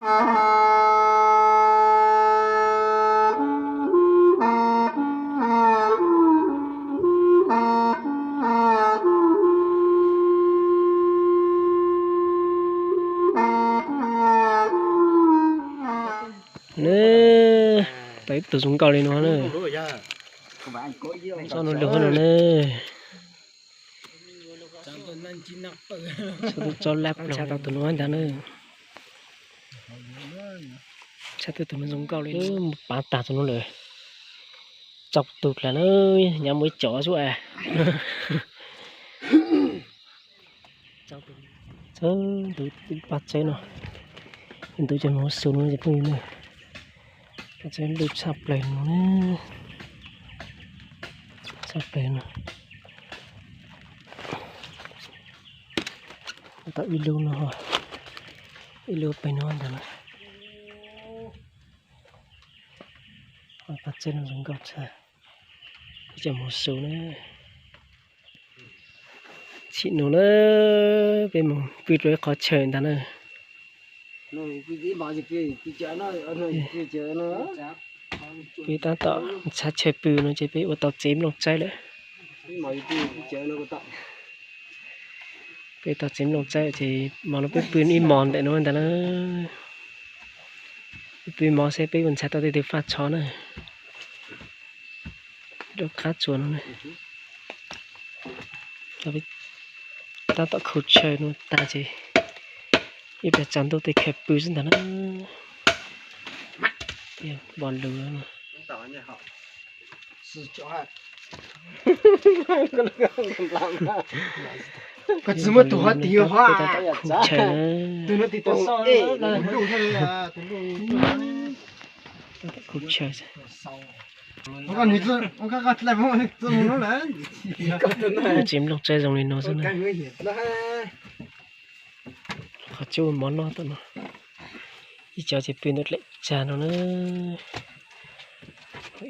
Tau ib tug zoo nkauj li no na. Txhob nuav lug no na. Txhob lab, txhob tau tus nuav ntag na. Txhob tau tus nuav zoo nkauj li. Pav tag tus nuav lawm. Txog tug dlaag na, nyav mus ib cov xwb. Txog ntawm paj tsev no, ntawm cov mov su no ces phooj ywg na, paj tsev loj tshaj plaws no, tshaj plaws no. Tau ib lub no, ib lub pem no ntag na. Paj tsev no zoo nkauj tshaj, cov mov su na. Tsim no na, peb mus pw rau ib qhov chaw ntag na. Peb tab tom ntshav chaw pw no ces peb ua tau tsev nplooj tsaib lawm. Peb tau tsev nplooj tsaib ces hmo no peb pw ib hmos ntawm no ntag na. Pw hmo seb peb ua ntshav tau tej tug faj tsho na. Rau qab tsuas no na. Tab tom khu chaw no tag ces ib pliag tsaus ntuj tej khaws pw xwb ntag na. Npog lus. Koj tsis muaj tus hov tis hov, tus no tis tau khu chaw. Tsev nplooj tsaib zoo li no xwb na. Qhov tseem ua mov noj tom no. Ib co ces pw ntawm dlaim tsag no na.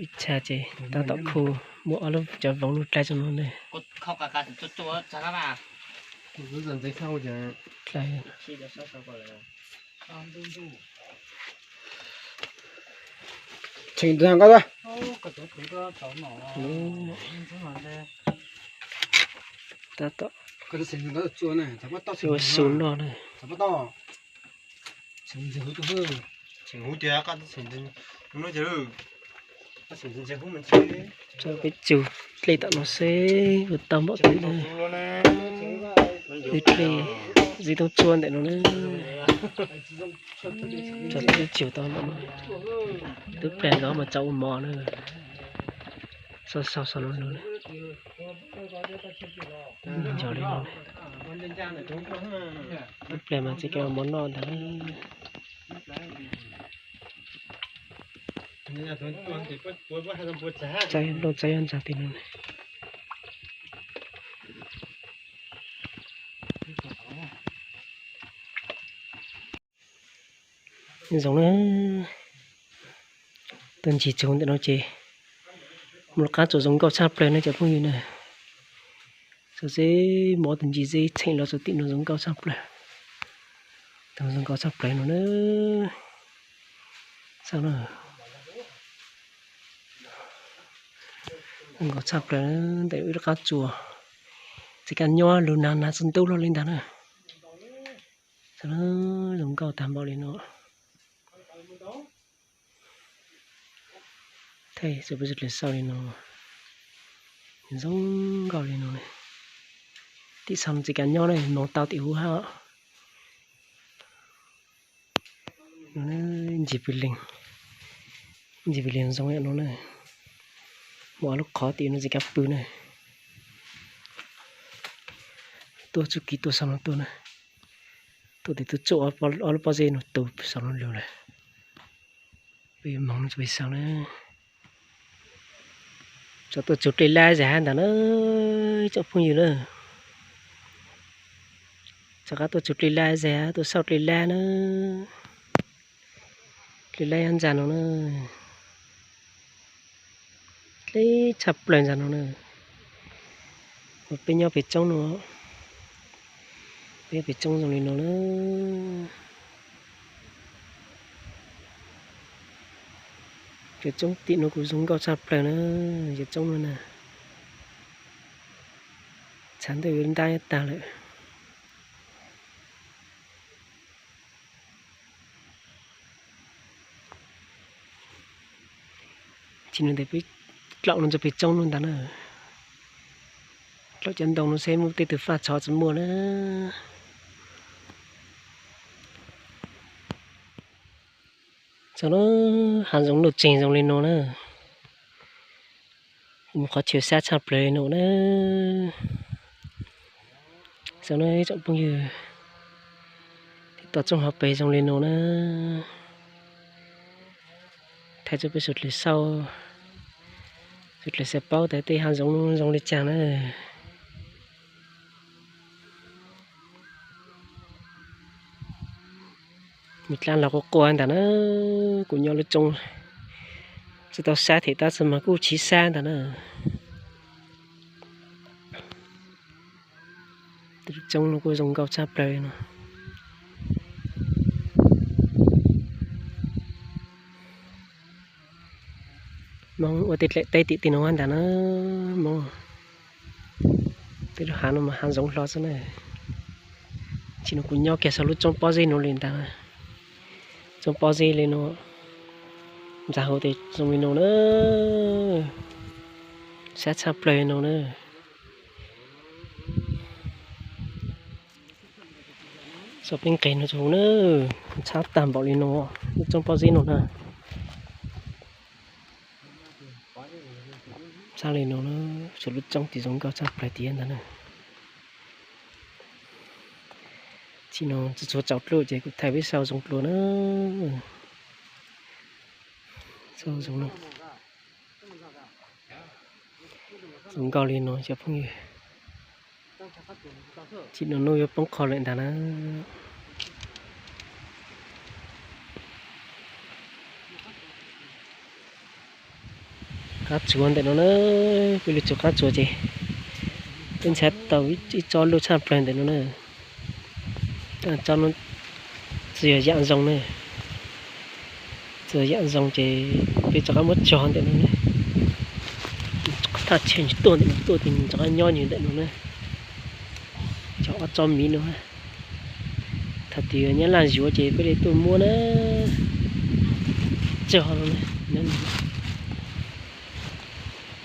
Ib tshaj ces tab tom khu, muaj ob lub cov voov lug dlaib tso no ne. Tseem ntag koj. Tab tom ua su noj na. Tso peb tsug dlej tom no seb puas tau npaum twg na. Twb dlej zib toob tsuab ntawm no na. Tso peb tsug tau ntawm no. Twb plag zov mas tso ua mov na. Xauj xauj xauj no na. Nco li no. Twb plag mas tsis kav mov noj ntag. Txaib nplooj txaib yob ntsa tim no. Zoo na, tus ntsis tsaus ntawm no ces mus rov qab tsuas zoo nkauj tshaj plaws na cov phooj ywg na. Xauj seb muaj tus ntsis zeb txheem los txug tim no zoo nkauj tshaj plaws. Zoo nkauj tshaj plaws no na. Xauj na. Zoo nkauj tshaj plaws ntawm wb lub qab tsuas. Tsis kav nyob lug nag nag txog ntub luaj li ntag na. Zoo nkauj tag npaum li no. Thaij tso peb sawv daws xauj li no. Zoo nkauj li no. Tim xauj tsis kav nyob na, moog tau tim huv hab. Ntsis pw leeg, ntsis pw leeg zoo yam no na. Muaj ob lub qhov tim no tsis kav pw na. Tuaj txuj kev tuaj xauj no tuaj na. Tuaj tim tuaj tsuj ob lub pob zeb no tu xauj no lug lawm. Peb moog no peb xauj na. Tso tuaj tsug dlej lab zag hab ntag na, tsoom phooj ywg na. Tso qab tuaj tsug dlej lab zag, tuaj xauj dlej lab na. Dlej lab yob ntsa no na. Dlej tshaj plaws ntsa no na. Peb nyob pem roob no, peb nyob pem roob zoo li no na. Cov tsoob tim no kuj zoo nkauj tshaj plaws na, cov tsoob no na, txhav ntawm yuav ntab tag lawm. Tsis no tes peb dlaum no rau pem tsoob no ntag na. Dlaum cov ntoo no seb muaj tej tus faj tshov tsis muaj na. Txog lub hav zoov luj tseeg zoo li no na. Mus qhov chaw sab tshaj plaws li no na. Txog na ib tsoom phooj ywg, tes tos tsooj hauv pes zoo li no na. Thaij rau peb suav dlawg saib, suav dlawg xav paub tias tej hav zoov zoo li cas na. Nws dlaab los quaj quaj ntag na, kuv nyob lub tsoob tsis tau sab them tab sis mas kuj chiv sab ntag na. Tus tsoob no kuj zoo nkauj tshaj plaws no. Hmoob ua tej dlaim teb tim tej no ntag na. Hmoob tej lub hav no mas hav zoov hlo xwb na. Tsis no kuv nyob kiag saum lub tsoob pob zeb no li ntag. Tsoob pob zeb li no, ntxag hauv tes zoo li no na, sab tshaj plaws li no na. Txog peb nqes no rau hauv na, ntxhab tag npaum li no, lub tsoob pob zeb no na. Ntxhab li no na, saum lub tsoob tim zoo nkauj tshaj plaws tiag ntag na. Tsis no tsis tshua tsaus dlua ces kuv thaij peb saib zoo dlua na. Zoo nkauj li no cov phooj ywg. Tsis no hnub yuav poob qho lawm ntag na. Qab tsuas ntawm no na, peb lug tsuas qab tsuas ces peb ntshai tau ib tsob luj tshaj plaws ntawm no na. Tsob no tsis yog yam zoo na, tsis yog yam zoo ces peb rov qab muab tso ntawm no na. Thaj chaw nws tuaj ntawm no tuaj ces nws rov qab nyob nws ntawm no na. Cov ob tsob miv no, thaum twg nyab laj yuav ces peb li tuaj muab na. Tso no,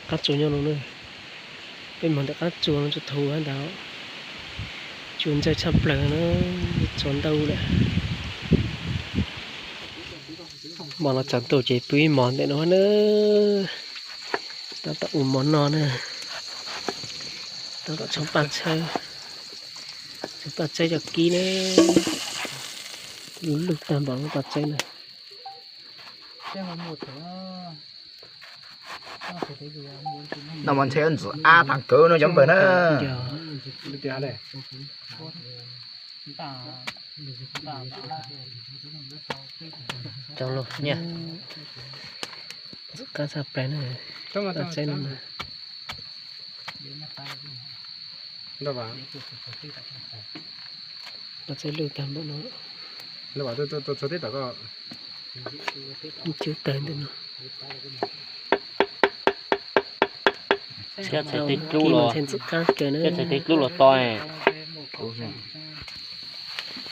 qab tsuas nyob no na. Peb moog ntawm qab tsuas no tsuas thaum ntawd, tsuas ntxawg tshaj plaws na, txog ntau lawm. Hmo no tsaus ntuj ces pw ib hmos ntawm no na. Tab tom ua mov noj na. Tab tom tshoov paj txhawb, tshoov paj txhawb coj kib na. Lug lug tag npaum lub paj txhawb na. Noj mov ntshe ntxim ab tag kawg no cov npawg na. Tau lug nyiaj. Ntxim qab tshaj plaws na. Paj txhawb no na. Paj txhawb lug tag npaum no. Cub tawg ntawm no. Thiab txhais teg dlub los, thiab txhais teg dlub los to.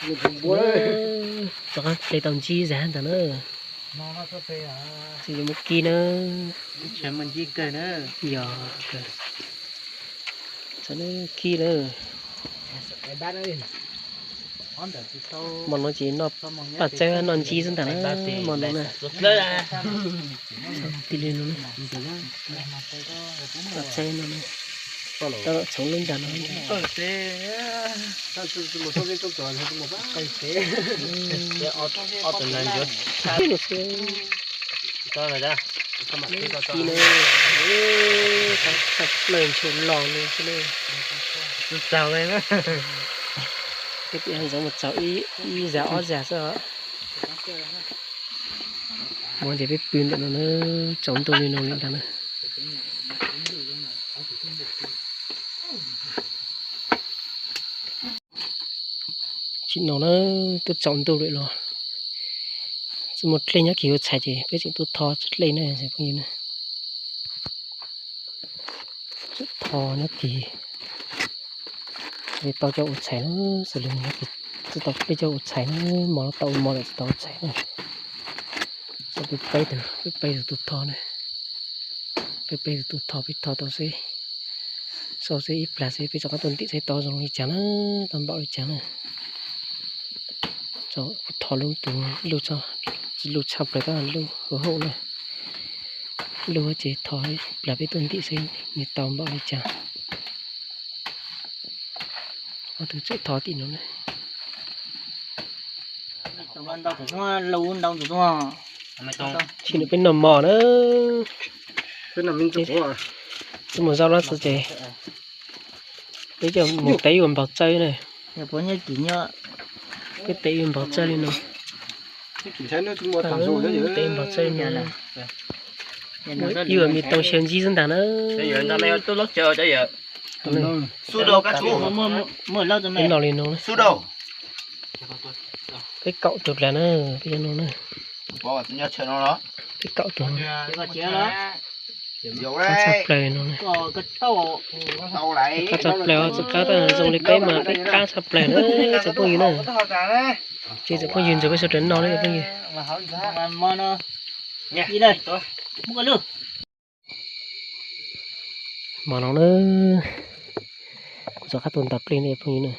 Rov qab hle tau ntsib zag ntag na. Tsis yuav muab kib na. Yog, kib na. Hmo no ces noj paj txhawb noj ntsib xwb ntag na, hmo no na. Tib li no, paj txhawb no, tab tom tshoov lub ntag no. Kib na, tshaj plaws ntshua los li xwb na. Txaug li na. Peb tim hav zoov mus txaug ib zag ob zag xwb os. Hmo ces peb pw ntawm no na, tsaus ntuj li no li ntag na. Tsis no na, twb tsaus ntuj lawm los Tsis muaj dlej nyob kis ua tshais ces peb tseem tuaj tho dlej na phooj ywg na. Tseem tho nyob kis, tau coj ua tshais na, xws li nyob kis tsis tau peb coj ua tshais na, mos los tau ua mos lawm tsis tau ua tshais na. Peb peb tus, peb peb tus tuaj tho na. Peb peb tus tuaj tho, peb tho tau seb, sau seb ib plag seb peb rov qab tuaj ntim seb tau zoo li cas na, tau npaum li cas na. Tho lub tus, lub tshaj plaws tab lub hauv hauv na. Lub ces tho ib plag peb tuaj ntim seb nws tau npaum li cas. Ob tug tseem tho tim no na. Tsis nws peb noj mov na. Tsis mus zaub lab txi ces peb coj mus tev ua npog tsawb na. Peb tev ua npog tsawb li no. Tev npog tsawb li no. Ib uas me tooj xyaw ntsib xwb ntag na. Peb noj li no na. Peb kaum tug dlav na, peb cov no na. Peb kaum tug. Qab tshaj plaws no na. Qab tshaj plaws, txoj qab zoo li peb mas peb qab tshaj plaws na tsoom phooj ywg na. Ces tsoom phooj ywg ntxuag peb sawv daws noj na phooj ywg. Mov no na, kuv rov qab tuaj ntaus dlej na phooj ywg na.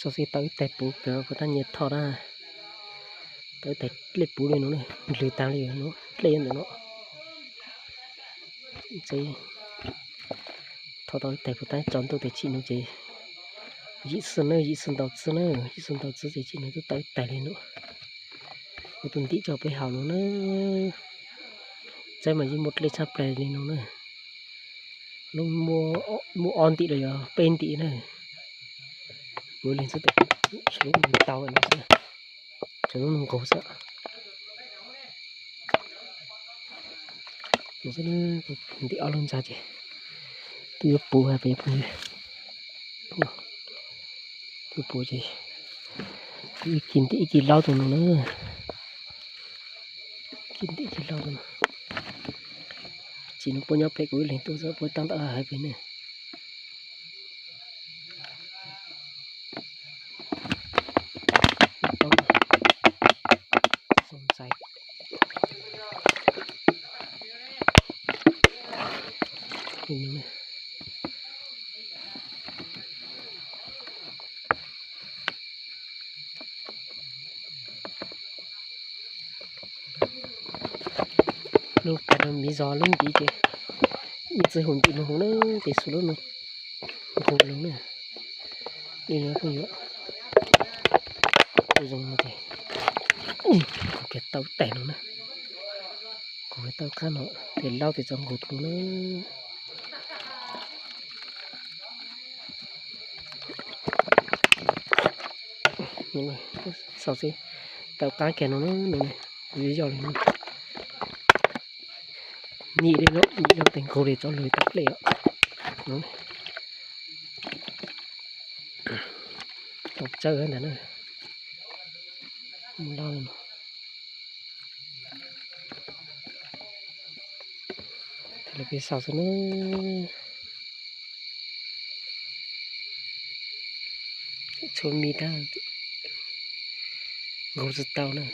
Sau seb tau ib tais puv kawg puas tab nyias tho na. Tau ib tais dlej puv li no na, nplwg tag li no, dlej ntawm no. Tho tau ib tais puas tab tso ntuj tes tsim no ces yim xwb na, yim xwb ntaus txwb na, yim xwb ntaus txwb ces tsim no twb tau ib tais li no. Kuv tus ntim tso peb haus no na. Txawb mas yeej muaj dlej tshaj plaws li no na. Lub muaj ob ntim los yog peb ntim na. Kuv leeg xwb, lub tau no xwb, lub nqug xwb. Ntim ob lub ntxa ces twb yuav puv hais peb phooj ywg. Twb puv ces ib kis ntim ib kis laub tus no na. Kis ntim kis laub tus no. Tsis nws puab nyob pem kuv ib leeg tuaj xwb, puab tab tom hais pem ne. Lub pas no miv zog lub ntiv ces ib txwm hu ntim mus hu na, ces xuas lub no hu lug na. Li no phooj ywg, zoo no ces kuv kiag tau tais no na, kuv tau qab no ces laub tes tso nqus lug na. Xaus xwb, tau qab kiag no na, no kuv yog li no. Nyim li no, nyim no tes nqus li tso lug tau dlej os. Tau tsawb ntag na. Mus loj li no. Lawv peb xaus xwb na. Txhua mi tag nqus tsis tau na.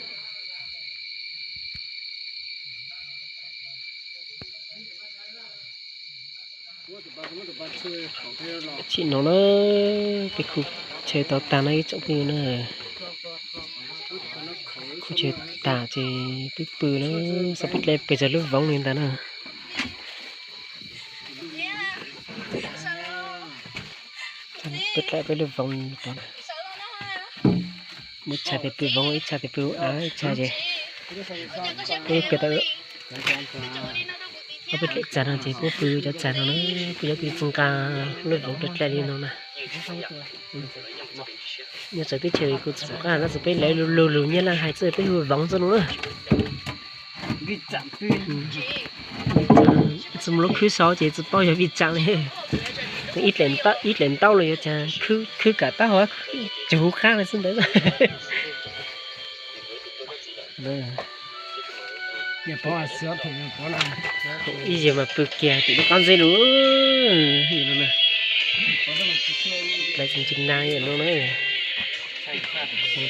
Tsim no na, peb khu chaw tau tag na ib tsoom phooj ywg na. Khu chaw tag ces peb pw na, xav peb dlej pem txog lub voov li ntag na. Peb dlej peb lub voov li no. Muaj ib tshaj tes pw voov, ib tshaj tes pw av, ib tshaj ces peb pw tau ob peb dlej txag no ces puab pw cov txag no na, pw cov pw txij nqa lub voov dlej dlej li no na. Nyob txawv teb chaws kuv tsis pom qab hais, tab sis peb lawv lug lug nyiaj laj hais txawj peb hu voov txawj no na. Tsis mus lub khwb sau ces tsis paub yog vij tsam li. Ib dlaim ntaub los yuav cas khwb kam tab hau cug huv qab li xwb ntawd. Ib yam mas pw kiag tim lub qab zeb no, lawv tseem tsis nag no na.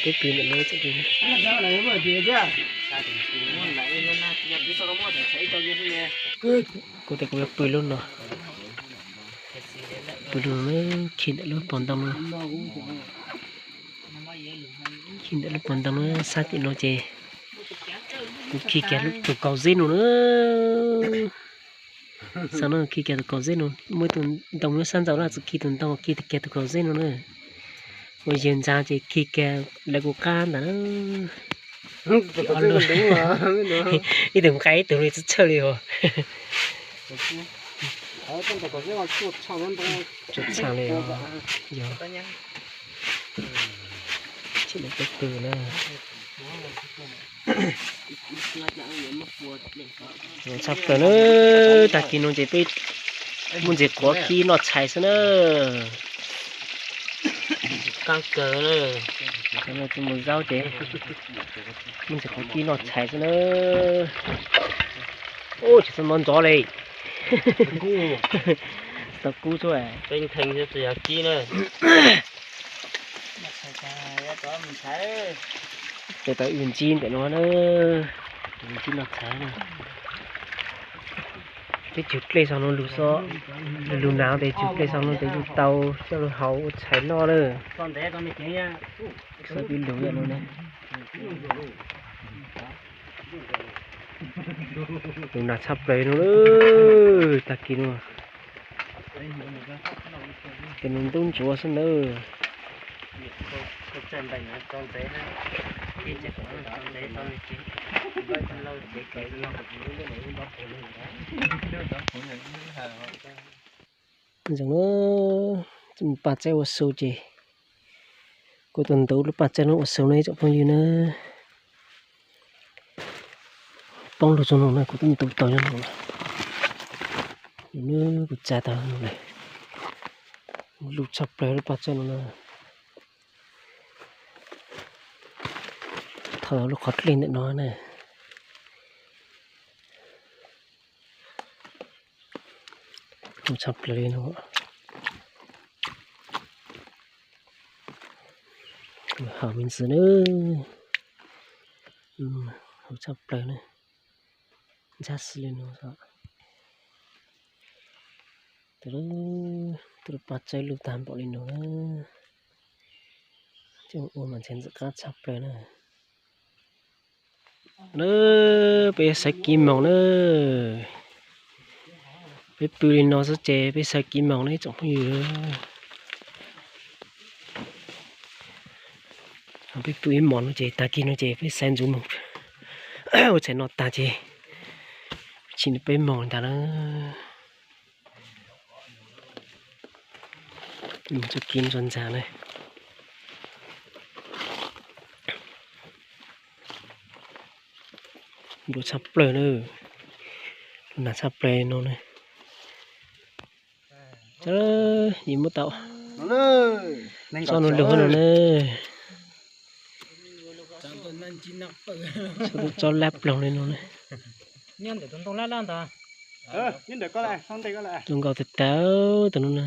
Peb pw ntawm no tseem pw. Kuv tias kuv yuav pw lub no, pw lub no, khi ntawm lub pos ntoo no, khi ntawm lub pos ntoo no, sab tim no ces kuv khi kiag tus kaus zeb no na. Xav no khi kiag tus kaus zeb no, muaj ib tug ntoo nyob sab ntxaus na, txawm khi tus ntoo, khi kiag tus kaus zeb no na. Ua yawg ntxa ces khi kiag lawv kuv qab ntawd na. Ib tug nqa ib tug li txhawj txhawj li os. Txhawj li os. Yog, tsis lawv peb pw na. Tshaj plaws na, tag kis no ces peb muaj ntsis quav kib noj tshais xwb na. Qaab kawg na, mus zaub ces muaj ntsis quav kib noj tshais xwb na. Ub, tsis tau nov ntsoov li. Tsis tau kub xwb. Peb nkhee xwb tsis yog kib na. Tes tau ib ntsib ntawm no na, ib ntsib noj tshais na. Peb tswv dlej xo no lug xwb, lug nas tes tswv dlej xo no tes lug tau coj lug haus ua tshais noj na. Xwb peb lug no na. Lug nas tshaj plaws no, tag kis no. Tes nws ntub ntsuav xwb na. Zoo na, paj tsaib ua su ces kuv tau ntuv lub paj tsaib no ua su na ib tsoom phooj ywg na. Poob lug txug no na, kuv twb ntuv tau nyob no. Kuv tsa tau no, lug tshaj plaws lub paj tsaib no na. Thaum lub qhov dlej ntawm no na. Lug tshaj plaws li no. Haum me ntsis na. Haum tshaj plaws na. Ntsab xwb li no. Tus lub paj tsaib lug tag npaum li no na. Coj ua mas ntxhee ntxim qab tshaj plaws na. Peb xaiv kiv moos na. Peb pw li no xwb ces peb xaiv kiv moos na ib tsoom phooj ywg. Peb pw ib hmos no ces tag kis no ces peb xaiv ntxuv moos ua tshais noj tag ces tsim peb moos ntag na. Txuj kev ntxuag ntxag na. Npua tshaj plaws na. Lug nas tshaj plaws no na. Yim muab tau. Tsob no lug no na. Tsob lab ploog li no na. Zoo nkauj tag tag tus no na.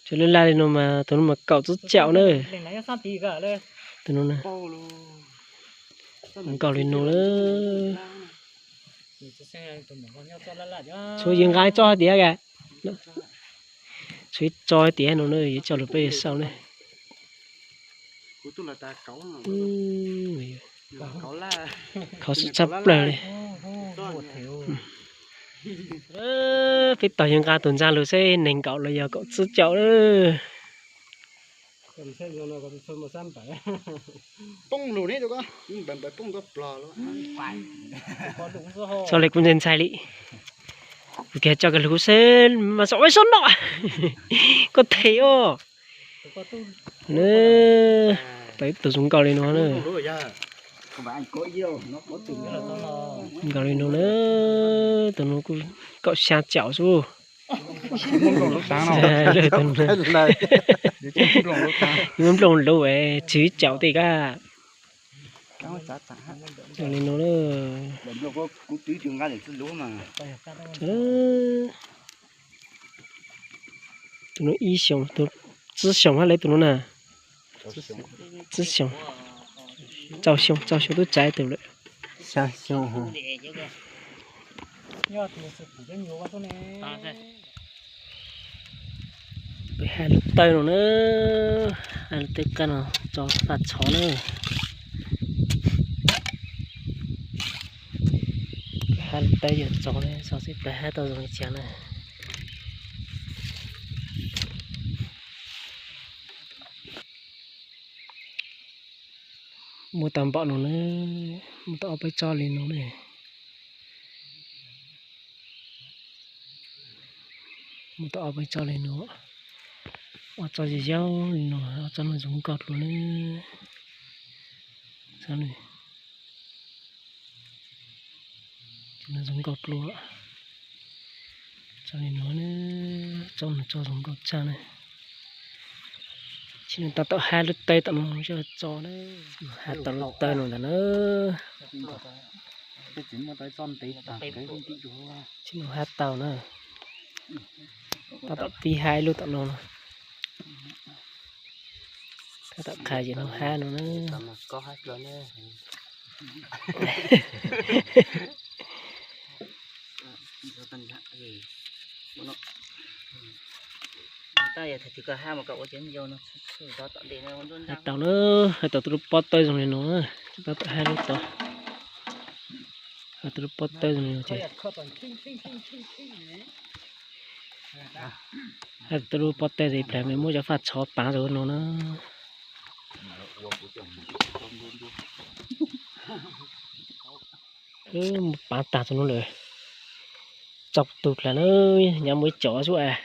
Tsob laj laj li no mas tus no mas kaum tsib caum na. Tus no na. Zoo nkauj li no na. Tshuav yawg nqa tsob hais tias, tshuav ib tsob hais tias no na, yuav coj lug peb yuav xauj na. Khov tshaj plaws li. Peb tos yawg nqa tus ntxa lug seb nees nkaum los yog kaum tsib caum. Txog li kuv ntshai ntshai li. Kuv kiag tso kawg lug seb mas xav ua ib sob noj. Koj them os. Tau ib tug zoo nkauj li no na. Zoo nkauj li no na. Tus no kuj kaum xya caum xwb. Nplooj lub, tsib caum tej kab. Li no na. Tus no ib xyoos, tsib xyoos hab lawm tus no na. Tsib xyoos, rau xyoo, rau xyoo tub tsaiv tus lawm. Peb hab lub tawb no na, hab lub tawb kab no tso faj tshov na. Peb hab lub tawb yog tso, tso xwb peb hab tau zoo li cas na. Muaj tau npaum no na, muaj tau ob peb tsob li no na. Muaj tau ob peb tsob li no, ob tsob yau yau li no, ob tsob no zoo nkauj dlua na. Tsob no zoo nkauj dlua. Tsob li no, tsob no tsob zoo nkauj tshaj na. Tsis no tab tom hab lub tawb tom no tso na. Hab tau lub tawb no ntag na. Tsis no hab tau na. Tab tom pib hab ib lub tom no no. Tab tom qha yam no hab no na. Hab tau na, hab tau tus lub pob tawb zoo li no na. Tab tom hab lub tod, hab tus lub pob tawb zoo li no ces hab tus lub pob tawb tes plas mas muab cov faj tshov pav rau no na. Pav tag tus no lawm. Tsau tus dlav na, nyav mus ib co xwb as.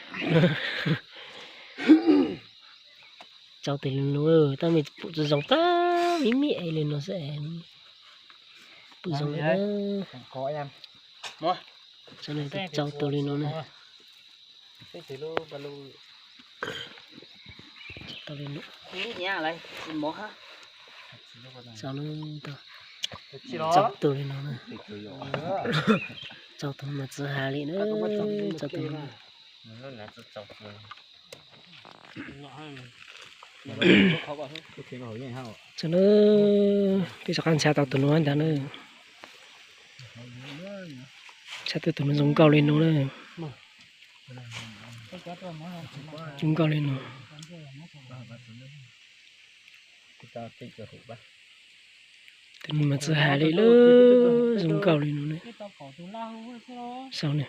Tsau tus li no, tab me pum tsis zoo tag, me me li no xwb. Pum zoo li, tsau tus li no na. Tsau tus li no na. Tsau tus mas tsis has li na, tsau tus. Tsau na, peb rov qab ntshav tau tus no ntag na. Ntshav tau tus no zoo nkauj li no na. Zoo nkauj li no. Tus no mas tsis has li lawm, zoo nkauj li no na. Saum no.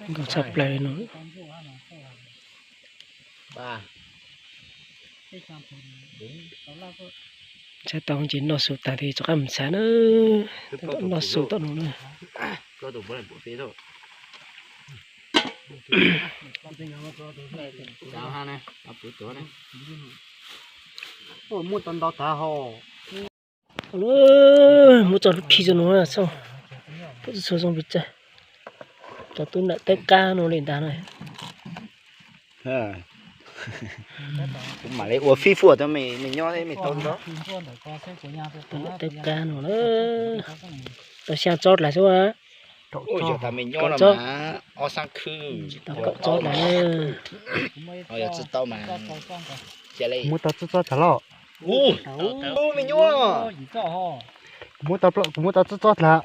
Nkauj tshaj plaws li no. Ntshav tau ces noj su tas tes rov qab mus ntshav na. Noj su tom no na. Muab tso lub khi rau no, txhob zoo pes tsawg. Cov tub nam tawb kab no li ntag na. Kuv mam li ua fij fuaj tau me nyob me tau ntau. Tub nam tawb kab no na, tau xya tsob dlav xwb. Yog tas me nyob no mas ob xab khwb, tau kaum tsob dlav. Yog tsis tau mas muab tau tsib tsob dlav los. Me nyuam, kuv muab tau, kuv muab tau tsib tsob dlav.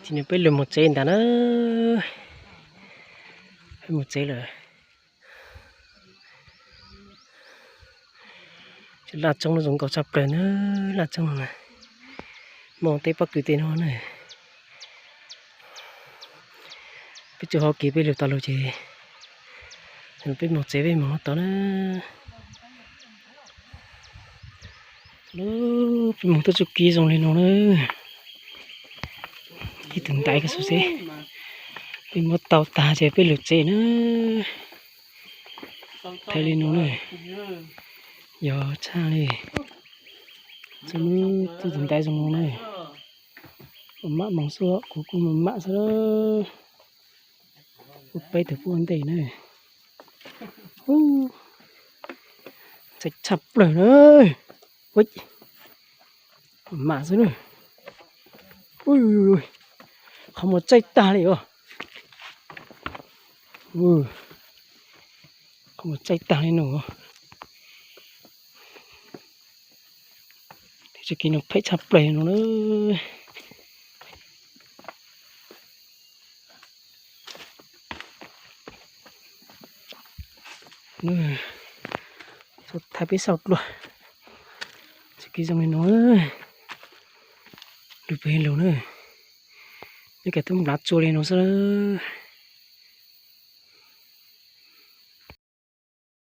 Ces nws peb lug mus tsev ntag na. Peb mus tsev lawm. Laj tsoob no zoo nkauj tshaj plaws na, laj tsoob no na. Moog teb pob kws tej no na. Peb tsuas ho kev peb lug tau lug ces peb moog tsev peb moog tod na. Peb moog tuaj txuj kev zoo li no na. Ib tug ntaiv koj xub xeb. Peb muab tau tag ces peb lug tsev na. Thaij li no na. Yog tshaj li. Txoj lub txuj ntaiv zoo no na. Mam moog xwb, kuv kuj mam mam xwb. Kuv peb tug pub ua ntej na. Ub, txaij tshaj plaws na. Ua, mam xwb na. Ub, qhov muag txaij tag li os. Qhov muag txaij tag li no. Txoj kev no phem tshaj plaws no na. Thaij peb saum dluag. Txoj kev zoo li no. Lug pem lug na. Nyob kawg tub nplav tsua li no xwb.